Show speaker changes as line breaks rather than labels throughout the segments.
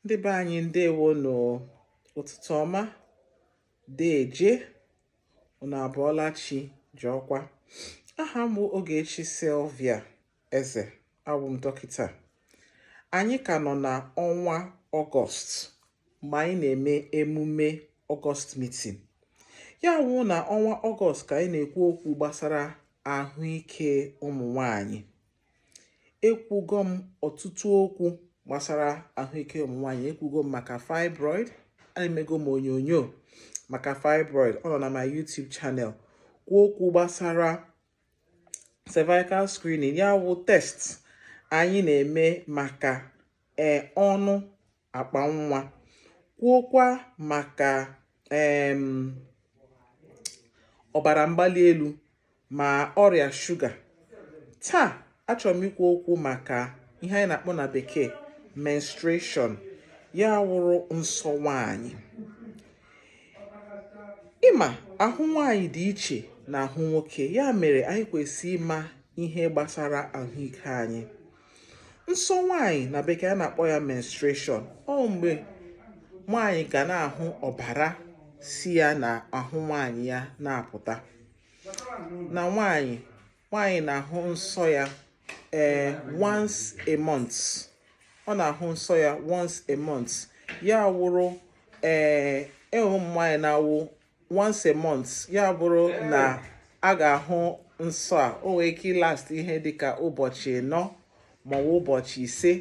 Ndị be anyị, ndewonụ, ụtụtụ ọma, deeje, unu abọọla chi jọkwa. Aha m bụ Ogechi Sylvia Eze, abụ m dọkịta. Anyị ka nọ na ọnwa Ọgọst mgbe anyị na-eme emume Ọgọst meeting. Ya wụ na ọnwa Ọgọst ka anyị na-ekwu okwu gbasara ahụike ụmụ nwanyị. Ekwugo m ọtụtụ okwu gbasara ahụike ụmụ nwanyị. Ekwugo m maka fibroid, emego m onyonyo maka fibroid, ọ nọ na my YouTube channel. Kwuo okwu gbasara cervical screening, ya wụ test anyị na-eme maka ọnụ akpa nwa. Kwuokwa maka ọbara mgbali elu ma ọrịa shuga. Taa achọrọ m ikwu okwu maka ihe anyị na-akpọ na bekee menstruation, ya wụrụ nsọ nwanyị. Ịma ahụ nwanyị dị iche na ahụ nwoke, ya mere anyị kwesịrị ịma ihe gbasara ahụike anyị. Nsọ nwanyị, na bekee a na-akpọ ya menstruation, ọ mgbe nwanyị ga na-ahụ ọbara si ya na ahụ nwanyị ya na-apụta. Na nwanyị na-ahụ nsọ ya once a month. Ọ na-ahụ nsọ ya once a month, ya wụrụ enwe ụmụ nwanyị na-awụ once a month, ya bụrụ na a ga-ahụ nsọ a, o nwere ike last ihe dịka ụbọchị 4 maọbụ ụbọchị 5.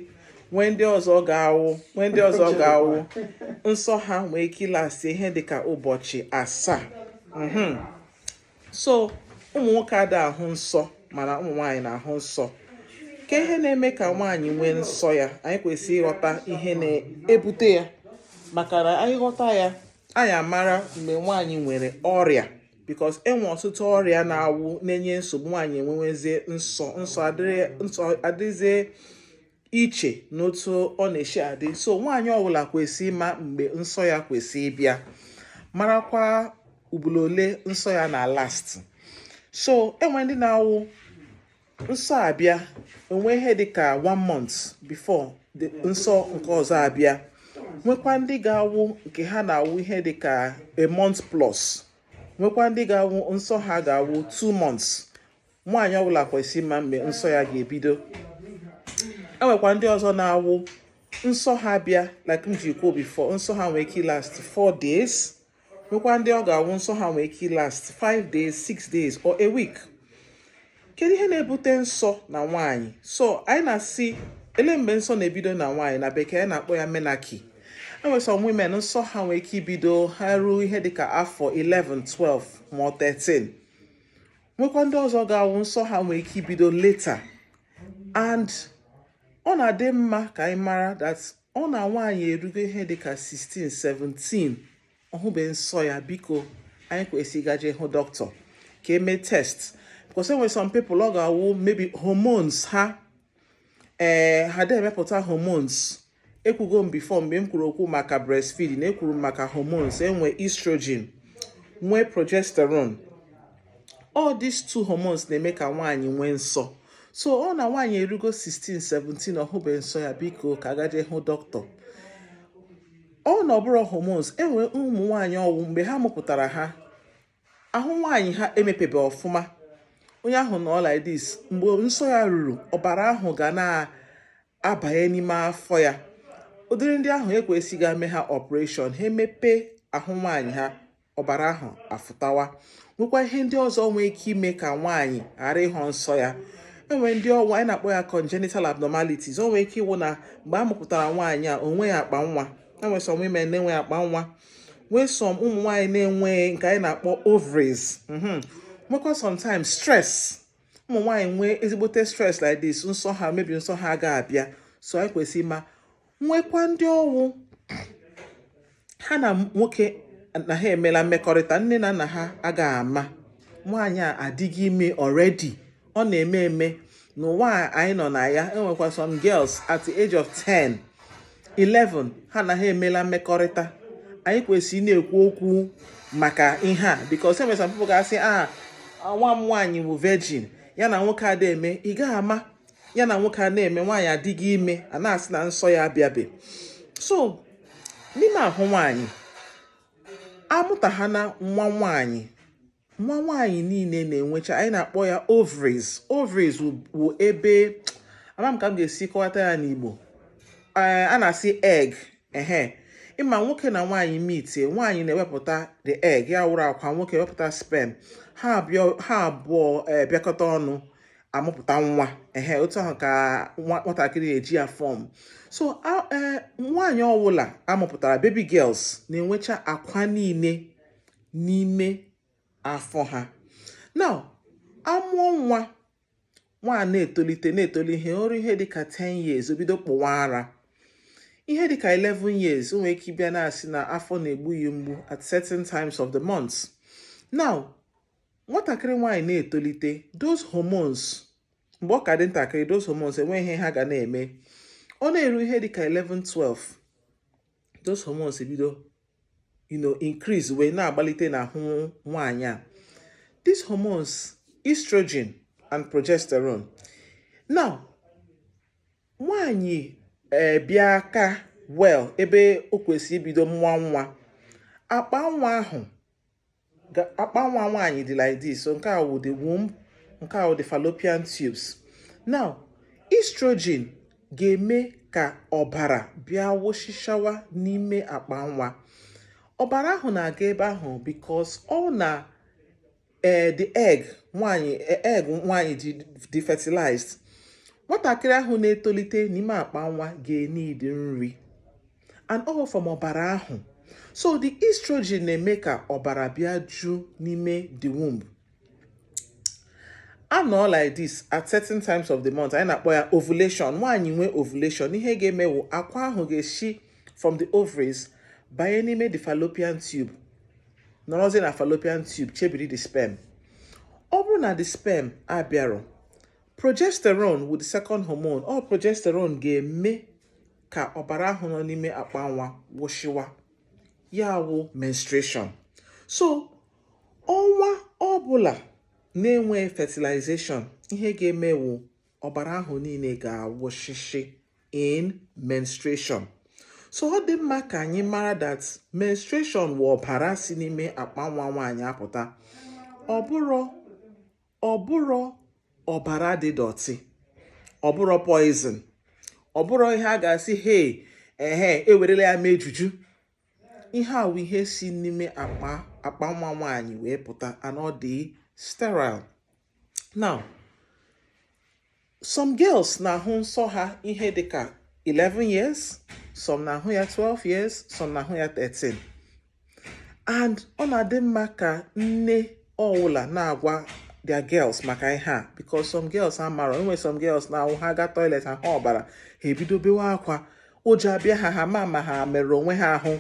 Nwee ndị ọzọ ga-awụ, nwee ndị ọzọ ga-awụ nsọ ha nwee ike last ihe dịka ụbọchị 7. So ụmụ nwoke ada ahụ nsọ, mana ụmụ nwaanyị na-ahụ nsọ. Ka ihe na-eme ka nwaanyị nwee nsọ ya, anyị kwesịrị ịghọta ihe na-ebute ya, maka na anyị ghọta ya, anyị amara mgbe nwaanyị nwere ọrịa, because enwe ọtụtụ ọrịa na-awụ na-enye nsogbu nwaanyị enwewezie nsọ, nsọ adịzie iche n'otu ọ na-esi adị. So nwaanyị ọbụla kwesịrị ịma mgbe nsọ ya kwesịrị ịbịa, marakwa ugboro ole nsọ ya na last. So enwe ndị na-awụ nsọ abịa, enwe ihe dịka one month before the nsọ nke ọzọ abịa. Nwekwa ndị ga-awụ nke ha na-awụ ihe dịka a month plus. Nwekwa ndị ga-awụ nsọ ha ga-awụ 2 months. Nwaanyị ọbụla kwesịrị ịma mgbe nsọ ya ga-ebido. Enwekwa ndị ọzọ na-awụ nsọ ha bịa, like m ji kwuo before, nsọ ha nwere ike last 4 days. Nwekwa ndị ọ ga-awụ nsọ ha nwere ike last 5 days, 6 days or a week. Kedu ihe na-ebute nsọ na nwaanyị? So anyị na-asị ele mgbe nsọ na-ebido na nwaanyị, na bekee anyị na-akpọ ya menarche. Enwere some women nsọ ha nwere ike ibido ha ruo ihe dịka afọ 11, 12 ma ọ 13. Nwekwa ndị ọzọ ga-awụ nsọ ha nwere ike ibido later. And ọ na-adị mma ka anyị mara that ọ na nwaanyị erugo ihe dịka 16, 17, ọhụbe nsọ ya, biko anyị kwesịrị ịgaje hụ dọkịta ka eme test, because enwere some people ọ ga-awụ maybe hormones ha ha dị emepụta hormones. Ekwugo m before mgbe m kwuru okwu maka breastfeeding, ekwuru m maka hormones. Enwe estrogen, nwee progesterone. All these two hormones na-eme ka nwaanyị nwee nsọ. So ọ na nwaanyị erugo 16, 17, ọhụbe nsọ ya, biko ka agaje hụ dọkịta. Ọ na ọbụrụ hormones, enwe ụmụ nwaanyị ọwụ mgbe ha mụpụtara ha, ahụ nwaanyị ha emepebe ọfụma. Onye ahụ nọ like this, mgbe nsọ ya ruru, ọbara ahụ ga na-abanye n'ime afọ ya. Ụdịrị ndị ahụ ekwesịghị ame ha operation, ha emepe ahụ nwaanyị ha, ọbara ahụ afụtawa. Nwekwa ihe ndị ọzọ nwee ike ime ka nwaanyị ghara ịhụ nsọ ya. Enwere ndị ọnwa anyị na-akpọ ya congenital abnormalities. O nwere ike ịwụ na mgbe a mụpụtara nwaanyị a, o nweghị akpa nwa. Enwere some women na-enweghị akpa nwa, nwee some ụmụ nwaanyị na-enweghị nke anyị na-akpọ ovaries. Nwekwa sometimes stress, ụmụ nwaanyị nwee ezigbote stress like this, nsọ ha mebi, nsọ ha agaghị abịa. So anyị kwesịrị ịma. Nwekwa ndị ọwụ ha na nwoke na ha emela mmekọrịta, nne na nna ha agaghị ama, nwaanyị a adịghị ime already. Ọ na-eme eme n'ụwa a anyị nọ na ya. Enwekwa some girls at the age of 10, 11, ha na ha emela mmekọrịta. Anyị kwesịrị na-ekwu okwu maka ihe a, because enwere some people ga-asị, "Ah, nwa m nwaanyị bụ virgin, ya na nwoke ada eme." Ị gaghị ama, ya na nwoke a na-eme, nwaanyị adịghị ime, a na-asị na nsọ ya abịabe. So n'ime ahụ nwaanyị, amụta ha na nwa nwaanyị, nwa nwaanyị niile na-enwecha, anyị na-akpọ ya ovaries. Ovaries wụ ebe, ama m ka m ga-esi kọwata ya n'Igbo, a na-asị egg. Ehe, ịma nwoke na nwaanyị meet, nwaanyị na-ewepụta the egg, ya wụrụ akwa, nwoke ewepụta sperm, ha abụọ bịakọta ọnụ, amụpụta nwa. Ehe, otu ahụ ka nwatakịrị na-eji ya form. So nwaanyị ọbụla amụpụtara, baby girls, na-enwecha akwa niile n'ime afọ ha. Now, amụọ nwa, nwa na-etolite, na-etoli, ihe ọrụ ihe dịka 10 years, o bido kpụwa ara. Ihe dịka 11 years, o nwere ike ịbịa na-asị na afọ na-egbu ya mgbu at certain times of the month. Now, nwatakịrị nwaanyị na-etolite, those hormones, mgbe ọ ka dị ntakịrị, those hormones enweghị ihe ha ga na-eme. Ọ na-eru ihe dịka 11, 12, those hormones ebido increase wee na-agbalite n'ahụ nwaanyị a. These hormones, estrogen and progesterone. Now, nwaanyị bịa aka well ebe o kwesịrị ibido nwa nwa, akpa nwa ahụ, akpa nwa nwaanyị dị like this. So nke a wụ the womb, nke a wụ the fallopian tubes. Now, estrogen ga-eme ka ọbara bịa wụshishawa n'ime akpa nwa. Ọbara ahụ na-aga ebe ahụ because ọ na the egg nwaanyị, egg nwaanyị dị fertilized. Nwatakịrị ahụ na-etolite n'ime akpa nwa ga-eneed nri, and all from ọbara ahụ. So the estrogen na-eme ka ọbara bịa ju n'ime the womb. Anọ like this at certain times of the month, anyị na-akpọ ya ovulation. Nwaanyị nwee ovulation, ihe ga-eme wụ akwa ahụ ga-esi from the ovaries banye n'ime the fallopian tube, nọrọzie na fallopian tube chebiri the sperm. Ọ bụrụ na the sperm abịarọ, progesterone wụ the second hormone. Ọ progesterone ga-eme ka ọbara ahụ nọ n'ime akpa nwa wụshiwa, ya wụ menstruation. So ọnwa ọbụla na-enwe fertilization, ihe ga-eme wụ ọbara ahụ niile ga-awụshishi in menstruation. So ọ dị mma ka anyị mara that menstruation wụ ọbara si n'ime akpa nwa nwaanyị apụta. Ọ bụrụ ọbara dị dirty, ọ bụrụ poison, ọ bụrụ ihe a ga-asị hey, ehe, ewerela ya mee juju. Ihe a wụ ihe si n'ime akpa nwa nwaanyị wee pụta, and ọ dị sterile. Now, some girls na-ahụ nsọ ha ihe dịka 11 years, some na-ahụ ya 12 years, some na-ahụ ya 13. And ọ na-adị mma ka nne ọwụla na-agwa their girls maka ihe a, because some girls amarọ. Enwe some girls na-ahụ ha ga toilet, ha hụ ọbara, ha ebido bewe akwa, ụjọ abịa ha, ha ma ha merụrụ onwe ha ahụ.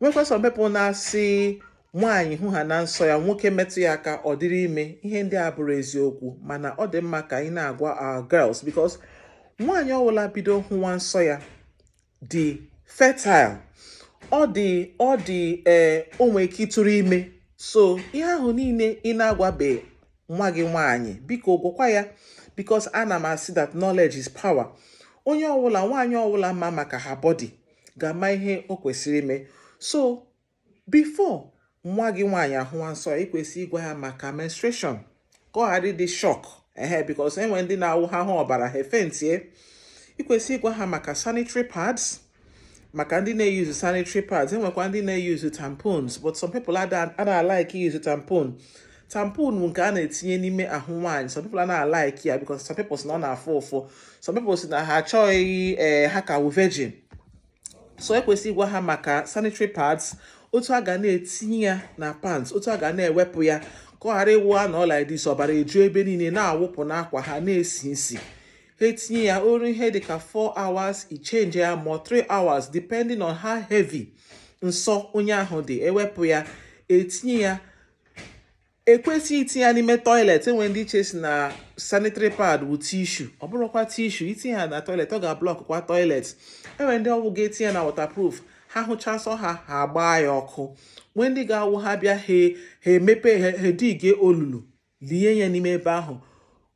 Nwekwa some people na-asị nwaanyị hụ ha na nsọ ya, nwoke metụ ya aka, ọ dịrị ime. Ihe ndị a bụrụ eziokwu, mana ọ dị mma ka anyị na-agwa our girls, because nwaanyị ọbụla bido hụwa nsọ ya dị fertile, ọ dị o nwere ike ịtụrụ ime. So ihe ahụ niile ị na-agwabe nwa gị nwaanyị, biko gwakwa ya, because ana m asị that knowledge is power. Onye ọbụla, nwaanyị ọbụla ma maka ha body ga-ama ihe o kwesịrị ime. So before nwa gị nwaanyị ahụwa nsọ, ị kwesịrị ịgwa ya maka menstruation ka ọ ghara ịdị shock. Ehe, because enwe ndị na-awụ ha hụ ọbara, ha efentie. Ị kwesịrị ịgwa ha maka sanitary pads, maka ndị na-eyuzu sanitary pads. Enwekwa ndị na-eyuzu tampons, but some people ada like use tampon. Tampon bụ nke a na-etinye n'ime ahụ nwaanyị. Some people ana like ya because some people si na ọ na-afụ ụfụ, some people si na ha achọghị, ee, ha ka wụ virgin. So ekwesịrị ịgwa ha maka sanitary pads, otu a ga na-etinye ya na pants, otu a ga na-ewepụ ya, ka ọ ghara ịwụ anọ like this, ọbara eju ebe niile, na-awụpụ n'akwa ha, na-esi isi. Ha etinye ya oru ihe dịka 4 hours, ichange ya, ma 3 hours, depending on how heavy nsọ onye ahụ dị. Ewepụ ya, etinye ya. Ekwesịghị itinye ya n'ime toilet. Enwere ndị iche si na sanitary pad bụ tissue. Ọ bụrụkwa tissue, itinye ya na toilet, ọ ga-ablock kwa toilet. Enwere ndị ọgwụ ga-etinye na waterproof, ha hụcha nsọ ha, ha agbaa ya ọkụ. Nwee ndị ga-awụ ha bịa, ha emepe, ha edige olulu, lie ya n'ime ebe ahụ.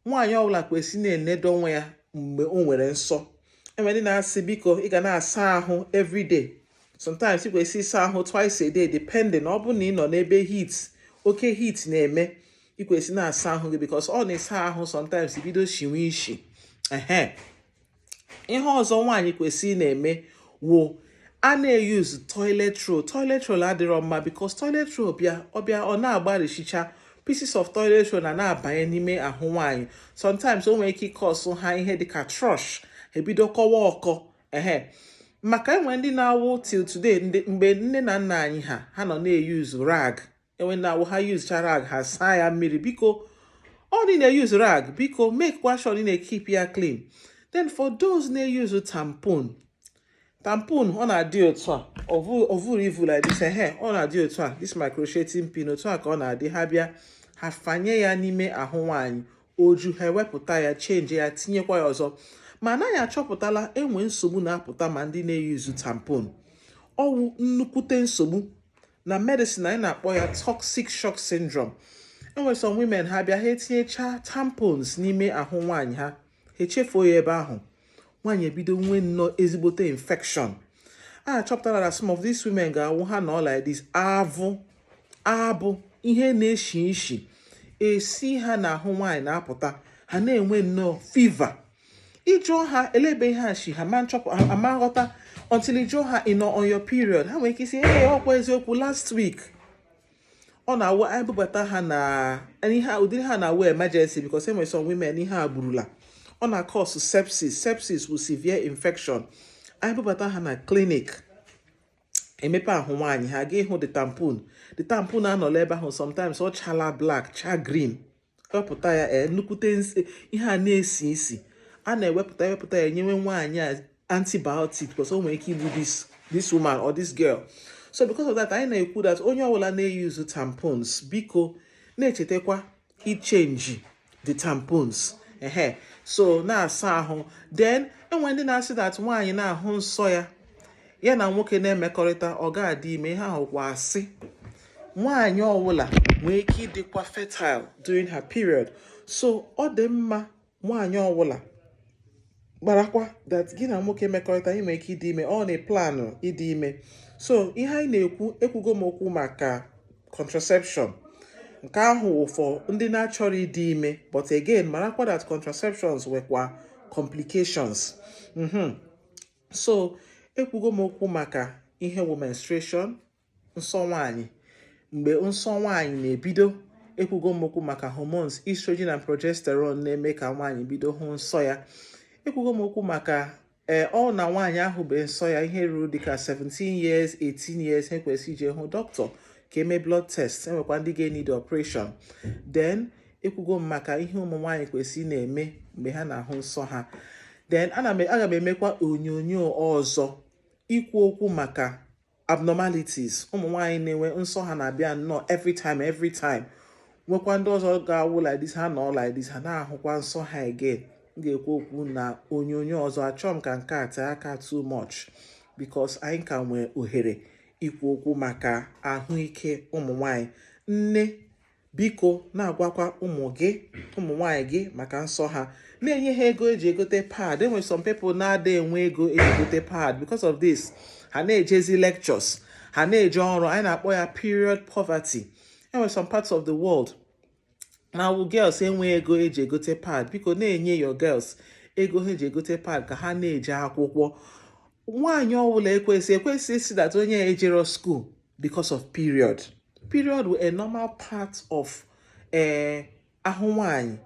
Nwaanyị ọbụla kwesịrị na-enedo onwe ya mgbe o nwere nsọ. Enwere ndị na-asị, biko, ị ga na-asa ahụ everyday. Sometimes ị kwesị ịsa ahụ twice a day, depending. Ọ bụrụ na ị nọ n'ebe heat, oke heat na-eme, ị kwesị na-asa ahụ gị, because ọ na-esa ahụ, sometimes bido shiwe ishi. Ehe, ihe ọzọ nwaanyị kwesị na-eme wụ a na-eyuzu toilet roll. Toilet roll adịrọ mma, because toilet roll bịa, ọbịa ọ na-agbarịchicha pieces of toilet roll na na-abanye n'ime ahụ nwaanyị. Sometimes o nwere ike ịcause ha ihe dịka thrush, ebido kọwa ọkọ. Ehe, maka enwe ndị na-awụ till today, mgbe nne na nna anyị ha nọ na-eyuzu rag, enwe na-awụ ha yuzucha rag, ha saa ya mmiri. Biko, ọ dị na-eyuzu rag, biko make kwa sure na keep ya clean. Then for those na-eyuzu tampon, tampon ọ na-adị otu a, ọvụrụ ivu like this. Ehe, ọ na-adị otu a, this my crocheting pin, otu a ka ọ na-adị. Ha bịa, ha fanye ya n'ime ahụ nwaanyị, oju, ha ewepụta ya, change ya, tinyekwa ya ọzọ. Ma anaghị achọpụtala enwe nsogbu na-apụta ma ndị na-eyuzu tampon. Ọwụ nnukwute nsogbu. Na medicine, anyị na-akpọ ya toxic shock syndrome. Enwere some women, ha bịa, ha etinyecha tampons n'ime ahụ nwaanyị ha, ha echefuo ya ebe ahụ, nwaanyị ebido nwee nnọọ ezigbote infection. A achọpụtara na some of these women ga-awụ ha nọ like this, avụ abụ ihe na-eshi ishi esi ha n'ahụ nwaanyị na-apụta, ha na-enwe nnọọ fever. Ịjụọ ha elebe ihe a shi, ha ma nchọpụ ama nghọta until ị jụọ ha, "Ị nọ on your period?" Ha nwere ike isi, "Ee, ọkwa eziokwu, last week." Ọ na-awụ anyị bubata ha na ihe ụdịrị ha na-awụ emergency, because enwere some women ihe a gburula. Ọ na-cause sepsis. Sepsis bụ severe infection. Anyị bubata ha na clinic, emepe ahụ nwaanyị ha, ga ịhụ the tampon. The tampon anọla ebe ahụ. Sometimes ọ chala black, cha green. Wepụta ya, ee, nnukwute ihe a na-esi isi a na-ewepụta, ewepụta ya, nyewe nwaanyị a antibiotic, because o nwere ike igbu this woman or this girl. So because of that, anyị na-ekwu that onye ọbụla na-eyuzu tampons, biko na-echetakwa ichange the tampons. Ehe, so na-asa ahụ. Then enwere ndị na-asị that nwaanyị na-ahụ nsọ ya, ya na nwoke na-emekọrịta, ọ ga-adị ime. Ihe ahụ kwa asị. Nwaanyị ọbụla nwee ike ịdịkwa fertile during her period. So ọ dị mma nwaanyị ọbụla gbarakwa that gị na nwoke mekọrịta, ị nwere ike ịdị ime, ọ na plan ịdị ime. So ihe anyị na-ekwu, ekwugo m okwu maka contraception. Nke ahụ wụ for ndị na-achọrọ ịdị ime, but again, marakwa that contraceptions nwekwa complications. So ekwugo m okwu maka ihe wụ menstruation, nsọ nwaanyị, mgbe nsọ nwaanyị na-ebido. Ekwugo m okwu maka hormones estrogen and progesterone na-eme ka nwaanyị bido hụ nsọ ya. Ekwugo m okwu maka, ee, ọ na nwaanyị ahụ bụ nsọ ya ihe ruru dịka 17 years, 18 years, ha kwesị ije hụ dọkịta ka eme blood test. Enwekwa ndị ga-need operation. Then ekwugo m maka ihe ụmụ nwaanyị kwesị na-eme mgbe ha na-ahụ nsọ ha. Then ana m aga m emekwa onyonyo ọzọ ikwu okwu maka abnormalities ụmụ nwaanyị na-enwe nsọ ha na-abịa nnọọ every time, every time. Nwekwa ndị ọzọ ga-awụ like this, ha nọ like this, ha na-ahụkwa nsọ ha again. M ga-ekwu okwu na onyonyo ọzọ. Achọọ m ka nke a tee aka too much, because anyị ka nwee ohere ikwu okwu maka ahụike ụmụ nwanyị. Nne, biko, na-agwakwa ụmụ gị, ụmụ nwanyị gị, maka nsọ ha, na-enye ha ego eji egote pad. Enwere some people na-ada enwe ego eji egote pad. Because of this, ha na-ejezi lectures, ha na-eje ọrụ. Anyị na-akpọ ya period poverty. Enwere some parts of the world na awụ girls enwe ego eji egote pad. Biko, na-enye your girls ego ha eji egote pad ka ha na-eje akwụkwọ. Nwaanyị ọbụla ekwesị isi that onye ejero school because of period. Period wụ a normal part of ee ahụ nwaanyị.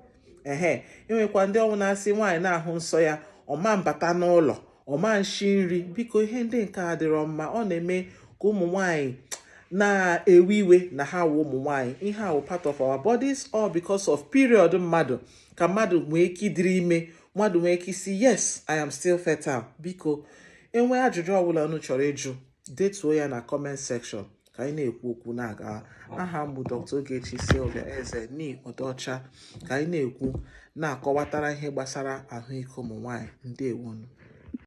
Ehe, enwekwa ndị ọnwụ na-asị nwaanyị na-ahụ nsọ ya, ọma mbata n'ụlọ, ọma nshi nri. Biko, ihe ndị nke a dịrọ mma. Ọ na-eme ka ụmụ nwaanyị na-ewe iwe na ha wụ ụmụ nwaanyị. Ihe a wụ part of our bodies. All because of period mmadụ ka mmadụ nwee ike ịdịrị ime, mmadụ nwee ike isi, "Yes, I am still fertile." Biko, enwee ajụjụ ọbụla unu chọrọ ịjụ, detuo ya na comment section ka anyị na-ekwu okwu na-aga. Aha m bụ Dr. Ogechi Sylvia Eze ni Ọdọcha, ka anyị na-ekwu, na-akọwatara ihe gbasara ahụike ụmụ nwanyị. Ndewonu.